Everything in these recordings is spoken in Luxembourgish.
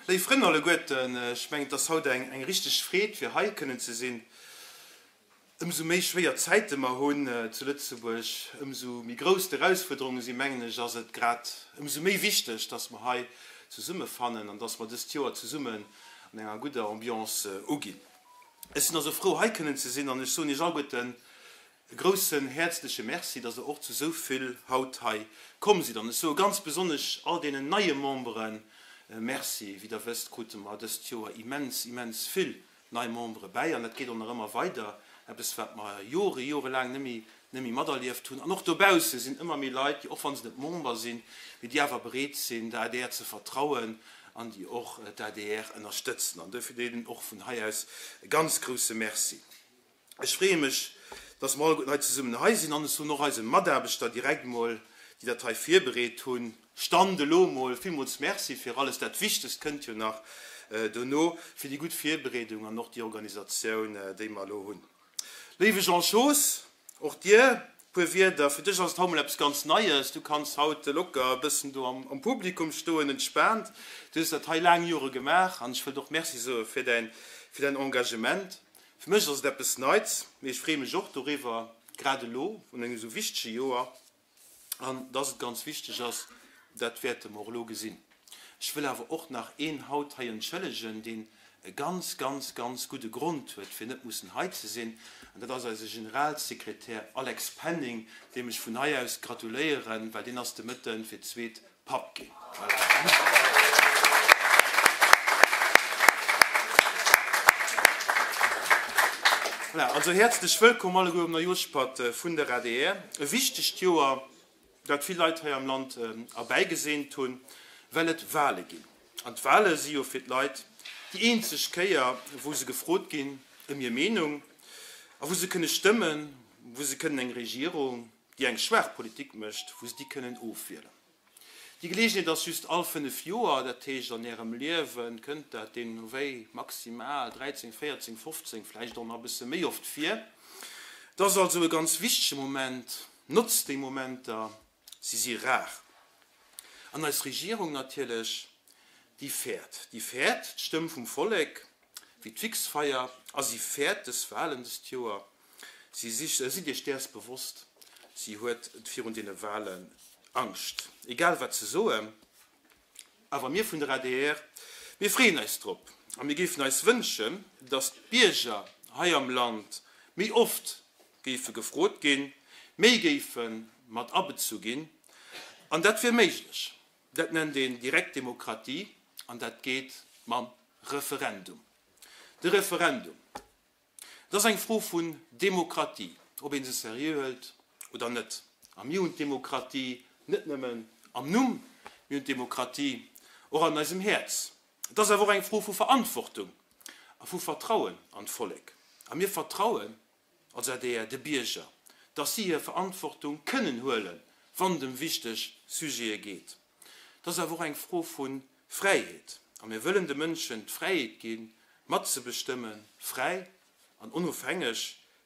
Léif Frënn alleguerten, ech mengen et ass haut eng eng richteg Freed fir hei kënnen ze sinn. Ëmsou méi schwéier Zäite mer hunn zu Lëtzebuerg, ëmsou méi grouss d'Erausfuerderunge sinn, mengen ech, ass et grad ëmsou méi wichteg, dass mer hei zesummefannen an dass mer dëst Joer zesummen an enger gudder Ambiance uginn. Ech sinn also frou hei kënnen ze sinn an ech soen Iech alleguerten E groussen häerzleche Merci, dass Der och zu sou vill haut hei komm sidd. An ech soe ganz besonnesch all deenen neie Membere Merci. Wéi Der wësst, krute mer dëst Joer immens, immens vill nei Membere bäi. An dat geet och nach ëmmer weider, eppes wat mer Jore, jorelaang net méi, net méi materlieft hunn. An och dobausse sinn ëmmer méi Leit, déi, och wa se net Member sinn, mee déi awer bereet sinn, der adr ze vertrauen an déi och d'ADR ënnerstëtzen. An dofir deenen och vun hei aus e ganz grousse Merci. Ech freeë mech, dass mer alleguerten hei zesummen hei sinn an ech soen och eise Mataarbechter direkt emol, déi dat hei virbereet hunn, Stand elo emol villmools Merci fir alles. Dat Wichtegst kënnt jo nach dono, fir déi gutt Virbereedung an och déi Organisatioun, déi mer elo hunn. Léiwe Jean Schoos, och dir puer Wierder. Fir dech ass et haut mol eppes ganz Neies. Du kanns haut locker e bëssen do am Publikum stoen, entspaant. Du hues dat hei laang Jore gemaach an ech wëllt och Merci soe fir däin Engagement. Fir mech ass et eppes Neits, mee ech freeë mech och doriwwer, grad elo un engem esou wichtege Joer. An dass et ganz wichteg ass, dat wäerte mer och elo gesinn. Ech wëll awer och nach een haut hei entschëllegen, deen e ganz, ganz, ganz gudde Grond huet, fir net mussen hei ze sinn, an dat ass eise Generalsekretär Alex Penning, deem ech vun hei aus gratuléieren, well deen ass de Mëtte fir d'zweet Papp ginn. Voilà. Voilà, also häerzlech wëllkomm alleguer um Neijooschpatt vun der adr. E wichtegt Joer, dat vill Leit hei am Land erbäigeseent hunn, well et Wale ginn. An d'Wale si jo fir d'Leit déi eenzeg Kéier, wou se gefrot ginn ëm hir Meenung a wou se kënne stëmmen, wou se kënnen eng Regierung, déi eng schwaach Politik mécht, wou se déi kënnen ofwielen. Déi Geleegenheet ass just all 5 Joer, dat heescht an Ärem Liewe kënnt dat deemno wéi maximal 13, 14, 15, vläicht och nach e bësse méi oft vir. Et ass also e ganz wichtege Moment. Notzt déi Momenter, si si rar. An eis Regierung natierlech, déi fäert. Déi fäert d'Stëmm vum Vollek wéi d'Fixfeier a si fäert dës Walen dëst Joer. Si sidd Iech däers bewosst, si huet virun deene Walen Angscht, egal wat se soen. Awer mir vun der adr, mir freeën eis drop a mir géifen eis wënschen, datt d'Bierger hei am Land méi oft géife gefrot ginn, méi géife mat abezu ginn. An dat wier méiglech. Dat nennt een direkt Demokratie an dat geet mam Referendum. De Referendum. Et ass eng Fro vun Demokratie, ob ee se seriö hëlt oder net. A mir hunn d'Demokratie net nëmmen am Numm, mir hunn d'Demokratie och an eisem Häerz. Et ass awer och eng Fro vu Verantwortung a vu Vertrauen an d'Vollek. A mir vertrauen als adr de Bierger, dass si hir Verantwortung kënnen huelen, wann et ëm wichteg Sujete geet. Et ass awer och eng Fro vu Fräiheet. A mir wëllen de Mënschen d'Fräiheet ginn, matzebestëmmen, fräi an onofhängeg,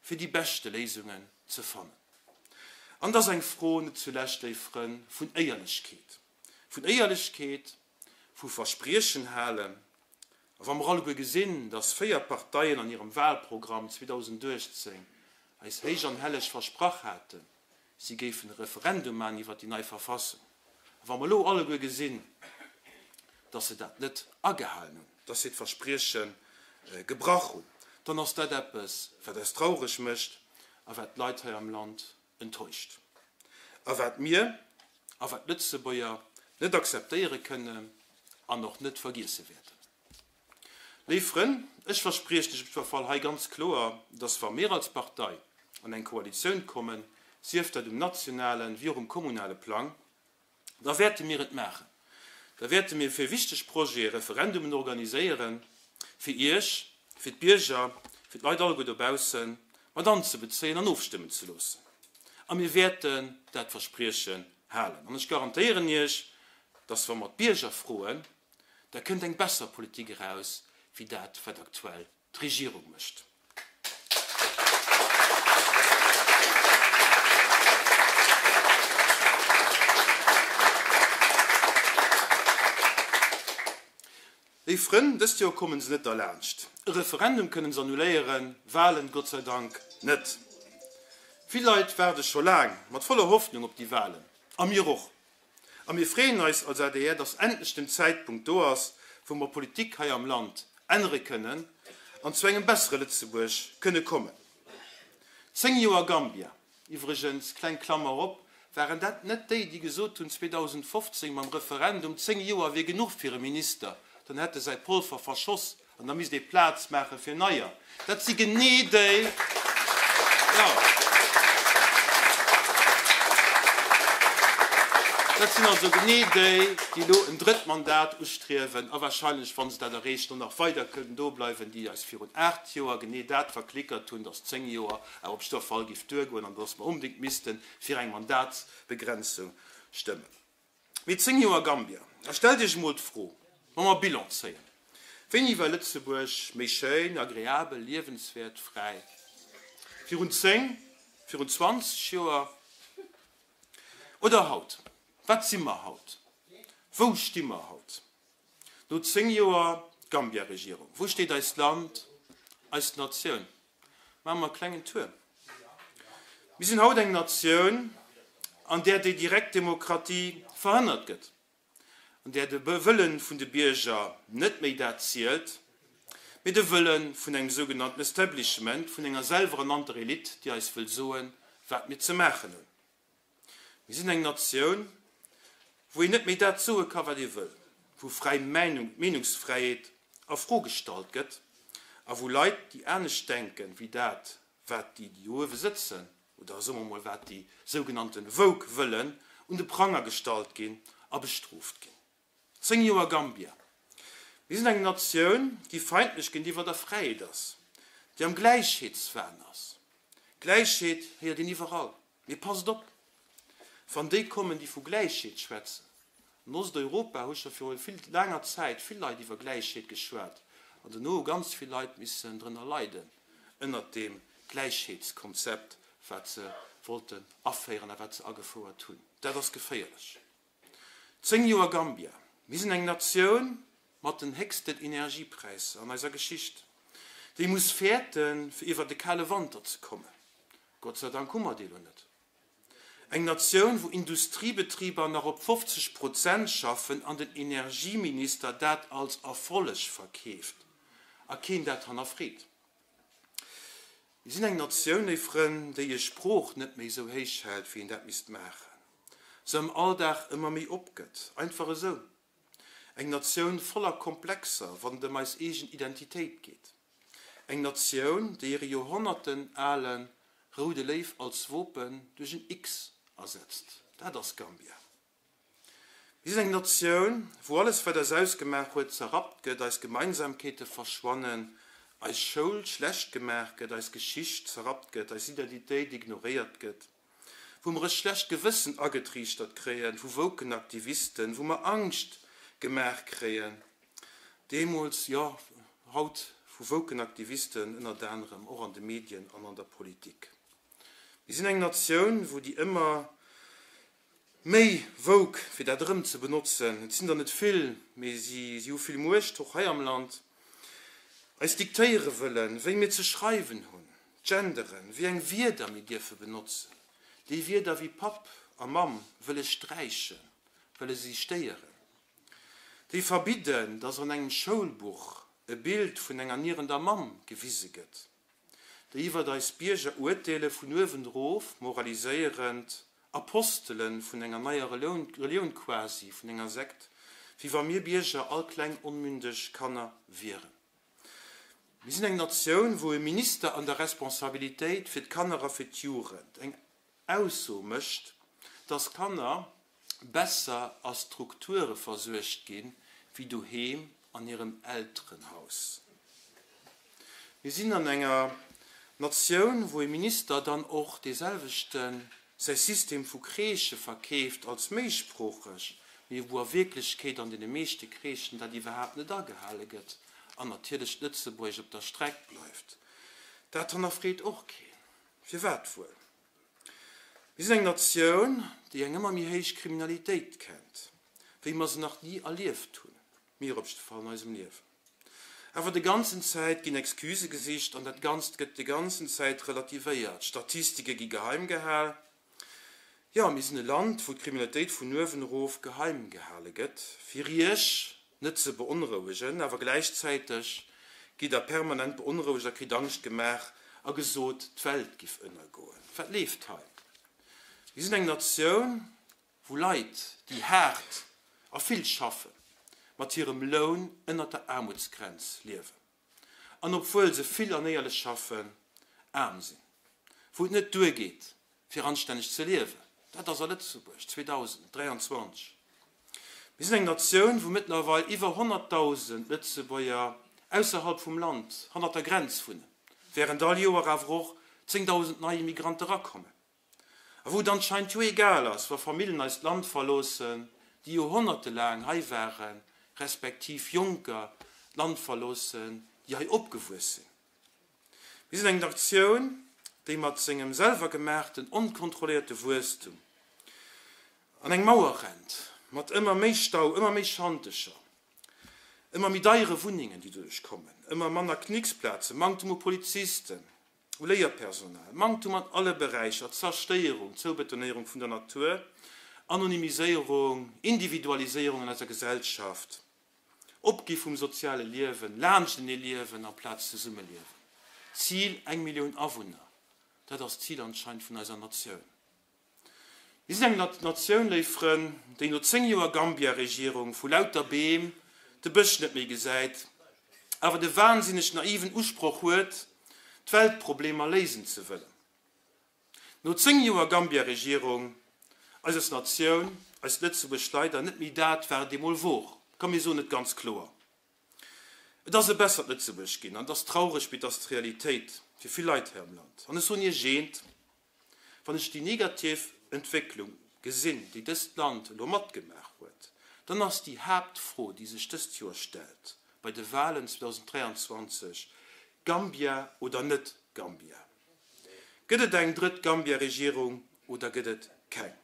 fir déi beschte Léisungen ze fannen. An et ass eng Fro, net zulescht, léif Frënn, vun Éierlechkeet. Vun Éierlechkeet, vu Verspriechen halen. A wa mer alleguer gesinn, dass 4 Parteien an hirem Wahlprogramm 2018 eis héich an helleg versprach haten, si géifen e Referendum maachen iwwert déi nei Verfassung. A wa mer elo alleguer gesinn, dass se dat net agehalen hunn, dass se d'Versprieche gebrach hunn, dann ass dat eppes, wat eis traureg mécht a wat d'Leit hei am Land enttäuscht a wat mir a wat d'Lëtzebuerger net akzeptéiere kënnen an och net vergiesse wäerten. Léif Frënn, ech verspriechen lech op jiddwer Fall hei ganz kloer, dass wa mir als Partei an eng Koalitioun kommen, sief dat um nationalen wéi och um kommunale Plang, da wäerte mir et maachen, da wäerte mir fir wichteg Projete Referendumen organiséieren, fir Iech, fir d'Bierger, fir d'Leit alleguer dobaussen mat anzebezéien an ofstëmmen ze loossen. A mir wäerten dat Verspriechen halen. An ech garantéieren Iech, dass wa mer d'Bierger froen, da kënnt eng besser Politik eraus wéi dat, wat aktuell d'Regierung mécht. Léif Frënn, dëst Joer kommen se net derlaanscht. E Referendum kënnen se annuléieren, Walen Gott sei Dank net. Vill Leit waarde scho laang mat voller Hoffnung op déi Walen, a mir och. A mir freeën eis als adr, dass endlech den Zäitpunkt do ass, wou mer Politik hei am Land ännere kënnen an zu engem bessere Lëtzebuerg kënne kommen. 10 Joer Gambia, iwwregens, kleng Klammer op, waren dat net déi, déi gesot hunn 2015 mam Referendum, 10 Joer wier genuch fir e Minister, dann hätt e säi Polver verschoss an da misst ee Plaz maache fir neier. Dat si genee déi, jo, dat sinn also genee déi, déi elo en drëtt Mandat ustriewen a wahrscheinlech, wa se dat erreechen, och nach weider kënnen do bleiwen, déi eis virun 8 Joer genee dat verklickert hunn, dass 10 Joer awer op jiddwer Fall géif duergoen an dass mer onbedéngt misste fir eng Mandatsbegrenzung stëmmen. Mee 10 Joer Gambia, a stellt Iech emol d'Fro, wa mer Bilan zéien, Wéini war Lëtzebuerg méi schéin, agreabel, liewenswäert, fräi? Virun 10, virun 20 Joer oder haut? Wat si mer haut? Wou sti mer haut? No 10 Joer Gambia-Regierung, wou steet eist Land, eis Natioun? Maache mer e klengen Tour. Mir sinn haut eng Natioun, an där déi direkt Demokratie verhënnert gëtt, an där de Wëlle vun de Bierger net méi dat zielt, mee de Wëlle vun engem sougenannten Establishment, vun enger selwerernannter Elite, déi eis wëll soen, wat mir ze maachen hunn. Mir sinn eng Natioun, wou een net méi dat soe ka wat ee wëll, wou fräi Meinung, d'Meenungsfräiheet a Fro gestallt gëtt a wou Leit, déi anescht denken wéi dat, wat déi, déi uewe sëtzen, oder soe mer mol wat déi sougenannte woke wëllen, un de Pranger gestallt ginn a bestrooft ginn. 10 Joer Gambia. Mir sinn eng Natioun, déi feindlech géintiwwer der Fräiheet ass, déi am Gläichheetswahn ass. Gläichheet héiert een iwwerall, mee passt op, wann déi kommen, déi vu Gläichheet schwätzen. An Osteuropa hu scho viru vill laanger Zäit vill Leit iwwer Gläichheet geschwat, an dono hu ganz vill Leit missen drënner leiden, ënnert deem Gläichheetskonzept, wat se wollten aféieren a wat se agefouert hunn. Dat ass geféierlech. 10 Joer Gambia, Mir sinn eng Natioun mat den héchsten Energiepräisser an eiser Geschicht, déi muss fäerten, fir iwwer de kale Wanter ze kommen. Gott sei Dank hu mer dee lo net. Eng Natioun, wou Industriebetriber nach op 50 Prozent schaffen an den Energieminister dat als Erfolleg verkeeft a keen dat hannerfreet. Mir sinn eng Natioun, léif Frënn, déi hir Sprooch net méi esou héich hält, wéi een dat misst maachen, se am Alldag ëmmer méi opgëtt, einfach esou. Eng Natioun voller Komplexer, wann et ëm eis eegen Identitéit geet. Eng Natioun, déi hire Joerhonnerten ale roude Léif als Wopen duerch en X ersetzt. Dat ass Gambia. Mir sinn eng Natioun, wou alles, wat eis ausgemaach huet, zerrappt gëtt, eis Gemeinsamkeete verschwannen, eis Schoul schlecht gemaach gëtt, eis Geschicht zerrappt gëtt, eis Identitéit ignoréiert gëtt, wou mer e schlecht Gewëssen agetriichtert kréien vu woken Aktivisten, wou mer Angscht gemaach kréien, deemools, jo, haut, vu woken Aktivisten, ënnert anerem och an de Medien an an der Politik. Mir sinn eng Natioun, wou déi ëmmer Méi woke, fir dat erëm ze benotzen, et sinn der net vill, mee si hu vill Muecht, och hei am Land, eis diktéiere wëllen, wéi mir ze schreiwen hunn, genderen, wéi eng Wierder mir dierfe benotzen, déi Wierder wéi Papp a Mamm wëlle sträichen, wëlle si stéieren, déi verbidden, dass an engem Schoulbuch e Bild vun enger nierender Mamm gewise gëtt. déi iwwert eis Bierger urteele vun uewen erof, moraliséierend Apostele vun enger neier Relioun quasi, vun enger Sekt, wéi wa mir Bierger all kleng onmündeg Kanner wieren. Mir sinn eng Natioun, wou e Minister an der Responsabilitéit fir d'Kanner a fir d'Jugend eng Ausso mécht, dass Kanner besser a Strukture versuergt ginn, wéi doheem an hirem Elterenhaus. Mir sinn an enger Natioun, wou e Minister dann och dee selwechte säi System vu Crèchë verkeeft als méisproocheg, mee wou a Wierklechkeet an deene meeschte Crèchen dat iwwerhaapt net agehale gëtt an natierlech d'Lëtzebuergesch op der Streck bleift. Dat hannerfreet och keen. Firwat wuel? Mir sinn eng Natioun, déi eng ëmmer méi héich Kriminalitéit kennt, wéi mer se nach ni erlieft hunn. Mir op jidde Fall an eisem Liewen. Awer de ganzen Zäit ginn Excusë gesicht an dat Ganzt gëtt de ganzen Zäit relativéiert. Statistike gi geheim gehal. Jo, mir sinn e Land, wou d'Kriminalitéit vun uewen erof geheim gehale gëtt, fir Iech net ze beonrouegen. Awer gläichzäiteg gitt Der permanent beonrouegt a kritt Angscht gemaach a gesot, d'Welt giff ënnergoen. Wat leeft hei? Mir sinn eng Natioun, wou Leit, déi haart a vill schaffen, mat hirem Loun ënnert der Aarmutsgrenz liewen an obwuel se vill an éierlech schaffen, aarm sinn, wou et net duergeet, fir anstänneg ze liewen. Dat ass a Lëtzebuerg 2023. Mir sinn eng Natioun, wou mëttlerweil iwwer 100.000 Lëtzebuerger ausserhalb vum Land, hannert der Grenz wunnen, wärend all Joer awer och 10.000 nei Immigrante erakommen. A wou et anscheinend jo egal ass, wa Famillen eist Land verloossen, déi joerhonnertelaang hei waren, respektiv Jonker d'Land verloossen, déi hei opgewuess sinn. Mir sinn eng Natioun, déi mat sengem selwergemaachten, onkontrolléierte Wuesstum an eng Mauer rennt, mat ëmmer méi Stau, ëmmer méi Schantecher, ëmmer méi deiere Wunnengen, déi doduerch kommen, ëmmer manner Knicksplazen, Manktem u Polizisten, U Léierpersonal, Manktum an alle Beräicher, Zerstéierung, Zoubetonéierung vun der Natur, Anonymiséierung, Individualiséierung an eiser Gesellschaft, Opgi vum soziale Liewen, laanschtenee liewen amplaz zesumme liewen. Zil, eng Millioun Awunner, dat ass d'Zil anscheinend vun eiser Natioun. Mir sinn eng Natioun, léif Frënn, déi no 10 Joer Gambia-Regierung vu lauter Beem de Bësch net méi gesäit, awer de wahnsinneg naiven Usproch huet, d'Weltproblemer léisen ze wëllen. No 10 Joer Gambia-Regierung eis als Natioun, eist Lëtzebuerg leider net méi dat, wat et eemol wor. Komm mir soen et ganz kloer, Et ass e bessert Lëtzebuerg ginn an et ass traureg, mee et ass d'Realitéit fir vill Leit hei am Land. An ech soen Iech eent, Wann ech déi negativ Entwécklung gesinn, déi dëst Land elo matgemaach huet, dann ass déi Haaptfro, déi sech dëst Joer stellt bei de Wahlen 2023, Gambia oder net Gambia? Gëtt et eng drëtt Gambia-Regierung oder gëtt et keng?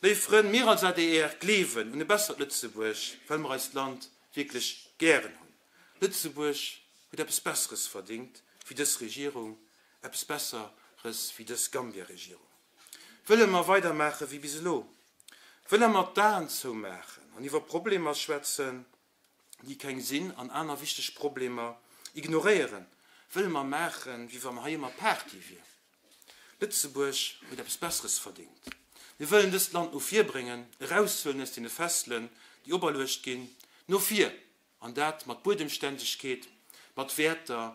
Léif Frënn, mir als adr gleewen un e bessert Lëtzebuerg, well mer eist Land wierklech gären hunn. Lëtzebuerg huet eppes Besseres verdingt wéi dës Regierung, eppes Besseres wéi dës Gambia-Regierung. Wëlle mer weidermaache wéi bis elo? Wëlle mer d'Aen zoumaachen an iwwer Problemer schwätzen, déi keng sinn, an aner wichteg Problemer ignoréieren? Wëlle mer maachen, wéi wa hei ëmmer Party wier? Lëtzebuerg huet eppes Besseres verdingt. Mir wëllen dëst Land no vir bréngen, eraushuelen aus deene Fesselen, déi operluecht ginn, no vir! An dat mat Buedemständegkeet, mat Wäerter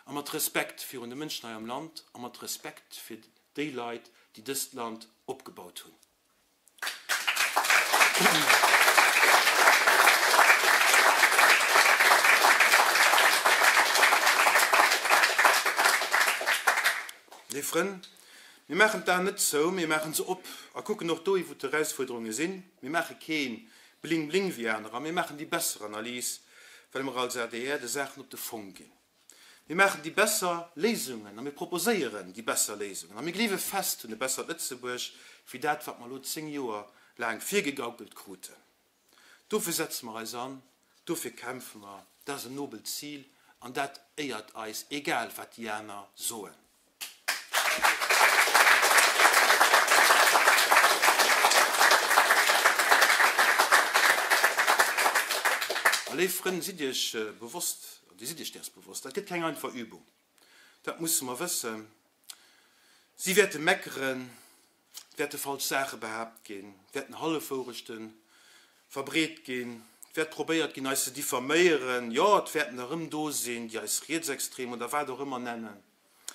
a mat Respekt virun de Mënschen hei am Land a mat Respekt fir déi Leit, déi dëst Land opgebaut hunn. Léif Frënn, mir maachen d'Aen net zou, mir maachen se op a kucken och dohi wou d'Erausfuerderunge sinn. Mir maache kee Bling bling wéi anerer. Mir maachen déi besser Analys, well mer als adr de Saachen op de Fong ginn. Mir maachen déi besser Léisungen a mir proposéieren déi besser Léisungen. A mir gleewe fest un e bessert Lëtzebuerg wéi dat, wat mer elo 10 Joer laang virgegaukelt kruten. Dofir setze mer eis an, dofir kämpfe mer. Dat ass en nobelt Zil an dat éiert eis, egal wat déi aner soen. A léif Frënn, sidd Iech bewosst, Dir sidd Iech däers bewosst, dat gëtt keng einfach Übung. Dat musse mer wëssen. Si wäerte meckeren, et wäerte falsch Saache behaapt ginn, et wäerten Hallefwourechte verbreet ginn, et wäert probéiert ginn, eis ze diffaméieren, jo, et wäerten der erëm do sinn, déi eis rietsextrem oder wat och ëmmer nennen.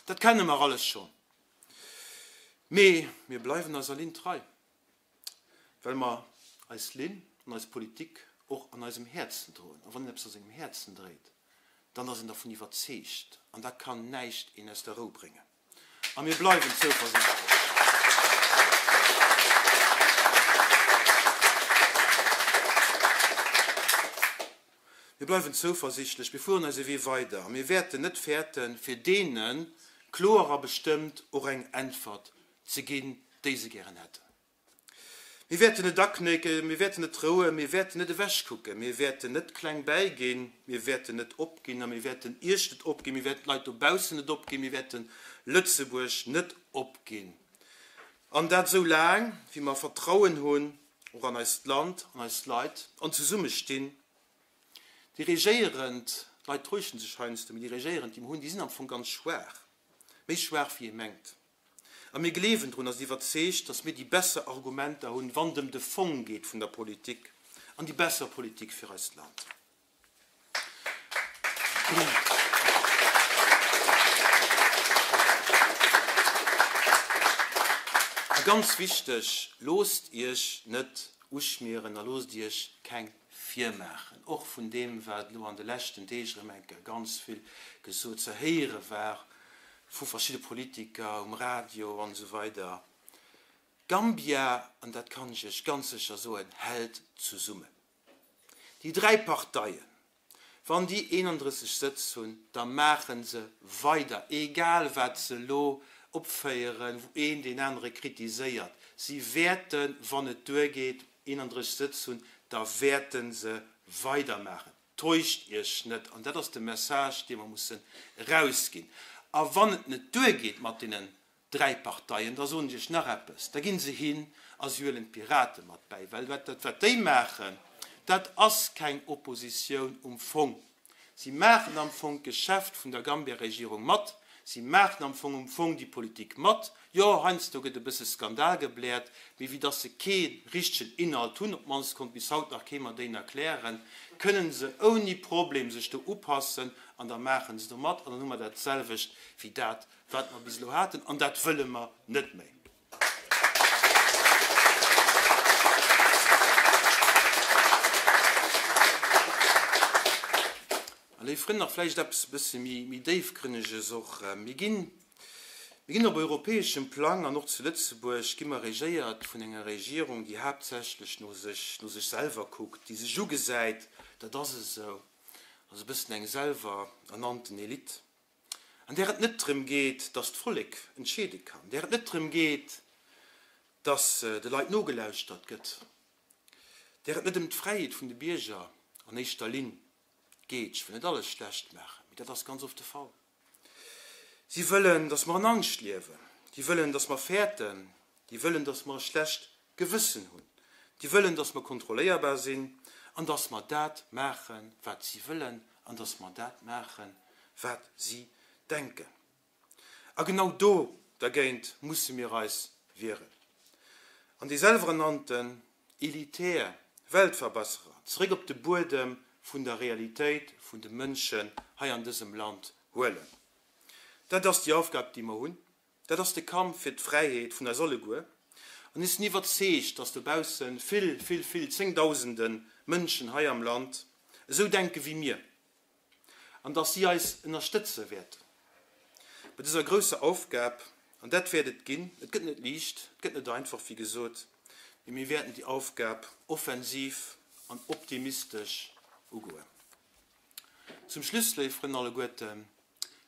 Dat kenne mer alles schonn. Mee mir bleiwen eiser Linn trei, well mer eis Linn an eis Politik och an eisem Häerzen droen. A wann een eppes a sengem Häerzen dréit, dann ass een dervun iwwerzeegt an da kann näischt een aus der Rou bréngen. A mir bleiwen zouversiichtlech. Mir bleiwen zouversichtlech, mir fueren eise Wee weider a mir wäerten net fäerten, fir deene kloer a bestëmmt och eng Äntwert ze ginn, déi se gären hätten. Mir wäerten net aknécken, mir wäerten net rouen, mir wäerten net ewechkucken, mir wäerten net kleng bäiginn, mir wäerten net opginn a mir wäerten Iech net opginn, mir wäerten d'Leit dobaussen net opginn, mir wäerte Lëtzebuerg net opginn. An dat esou laang, wéi mer Vertrauen hunn, och an eist Land, an eis Leit, an zesummestinn. Déi Regéierend, d'Leit täuschen sech heiansdo, mee déi Regéierend, déi mer hunn, déi sinn am Fong ganz schwaach, méi schwaach wéi ee mengt. A mir gleewen drun a sinn iwwerzeegt, datt mir déi besser Argumenter hunn, wann et ëm de Fong geet vun der Politik an déi besser Politik fir eist Land. A ganz wichteg, Loosst Iech net uschmieren a loosst Iech keng virmaachen, och vun deem, wat elo an de leschten Deeg erëm eng Kéier ganz vill gesot ze héiere war vu verschidde Politiker um Radio an esou weider. Gambia, an dat kann ech Iech ganz sécher soen, hält zesummen. Déi dräi Parteien, wann déi 31 Sëtz hunn, da maache se weider, egal wat se elo opféieren, wou een deen anere kritiséiert. Si wäerten, wann et duergeet, 31 Sëtz hunn, da wäerte se weidermaachen. Täuscht Iech net! An dat ass de Message, dee mer mussen erausginn. A wann et net duergeet mat deenen 3 Parteien, da soen ech Iech nach eppes, da gi se hin a si huelen d'Pirate mat bäi, well dat wat déi maachen, dat ass keng Oppositioun um Fong. Si maachen am Fong d'Geschäft vun der Gambia-Regierung mat, si maachen am Fong um Fong déi Politik mat. Jo, heiansdo gëtt e bësse Skandal gebläert, mee vue dass se kee richtegen Inhalt hunn, op d'mannst konnt bis haut nach kee mer déen erklären, kënnen se ouni Problem sech do upassen an da maache se do mat an dann hu mer dat selwecht wéi dat, wat mer bis elo haten, an dat wëlle mer net méi. A léif Frënn, nach vläicht eppes e bësse méi Déifgrënneges och, Mir ginn, mir ginn op europäeschem Plang an och zu Lëtzebuerg gi mer regéiert vun enger Regierung, déi haaptsächlech no sech, no sech selwer kuckt, déi sech ugesäit, dat ass esou, ass e bëssen eng selwer ernannten Elite. An där et net drëm geet, datt d'Vollek entscheede kann, där et net drëm geet, datt de Leit nogelauschtert gëtt, där et net ëm d'Fräiheet vun de Bierger an éischter Linn geet. Ech wëll net alles schlecht maachen, mee dat ass ganz oft de Fall. Si wëllen, datt mer an Angscht liewen. Déi wëllen, datt mer fäerten. Déi wëllen, datt mer e schlecht Gewëssen hunn. Déi wëllen, datt mer kontrolléierbar sinn an datt mer dat maachen, wat si wëllen an datt mer dat maachen, wat si denken. A genau do dergéint musse mir eis wieren. An déi selwerernannten elitär Weltverbesserer zeréck op de Buedem vun der Realitéit vun de Mënschen hei an dësem Land huelen. Dat ass déi Aufgab, déi mer hunn. Dat ass de Kampf fir d'Fräiheet vun eis alleguer. An ech sinn iwwerzeegt, dass dobausse vill, vill, vill zéngdausende Mënschen hei am Land esou denke wéi mir an dass si eis ënnerstëtze wäerten bei dëser grousser Aufgab. An dat wäert et ginn. Et gëtt net liicht, et gëtt net einfach, wéi gesot, mee mir wäerten déi Aufgab offensiv an optimistesch ugoen. Zum Schluss, léif Frënn alleguerten,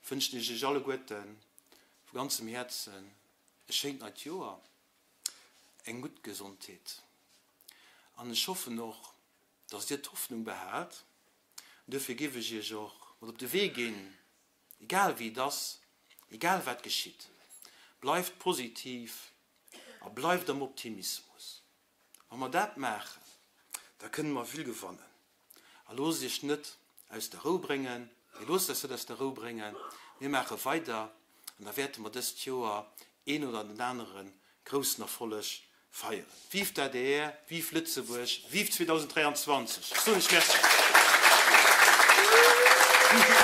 wënschen ech Iech alleguerten vu ganzem Häerzen e schéint neit Joer, eng gutt Gesondheet an ech hoffen och, dass Dir d'Hoffnung behaalt. An duerfir géif ech Iech och mat op de Wee ginn, egal wéi et ass, egal wat geschitt, bleift positiv a bleift am Optimismus. Wa mer dat maachen, da kënne mer vill gewannen. A loosst Iech net aus der Rou bréngen, mir loossen eis net aus der Rou bréngen, mir maache weider an da wäerte mer dëst Joer een oder den anere groussen Erfolleg feieren. Vive d'ADR, vive Lëtzebuerg, vive 2023! Ech soen Iech Merci.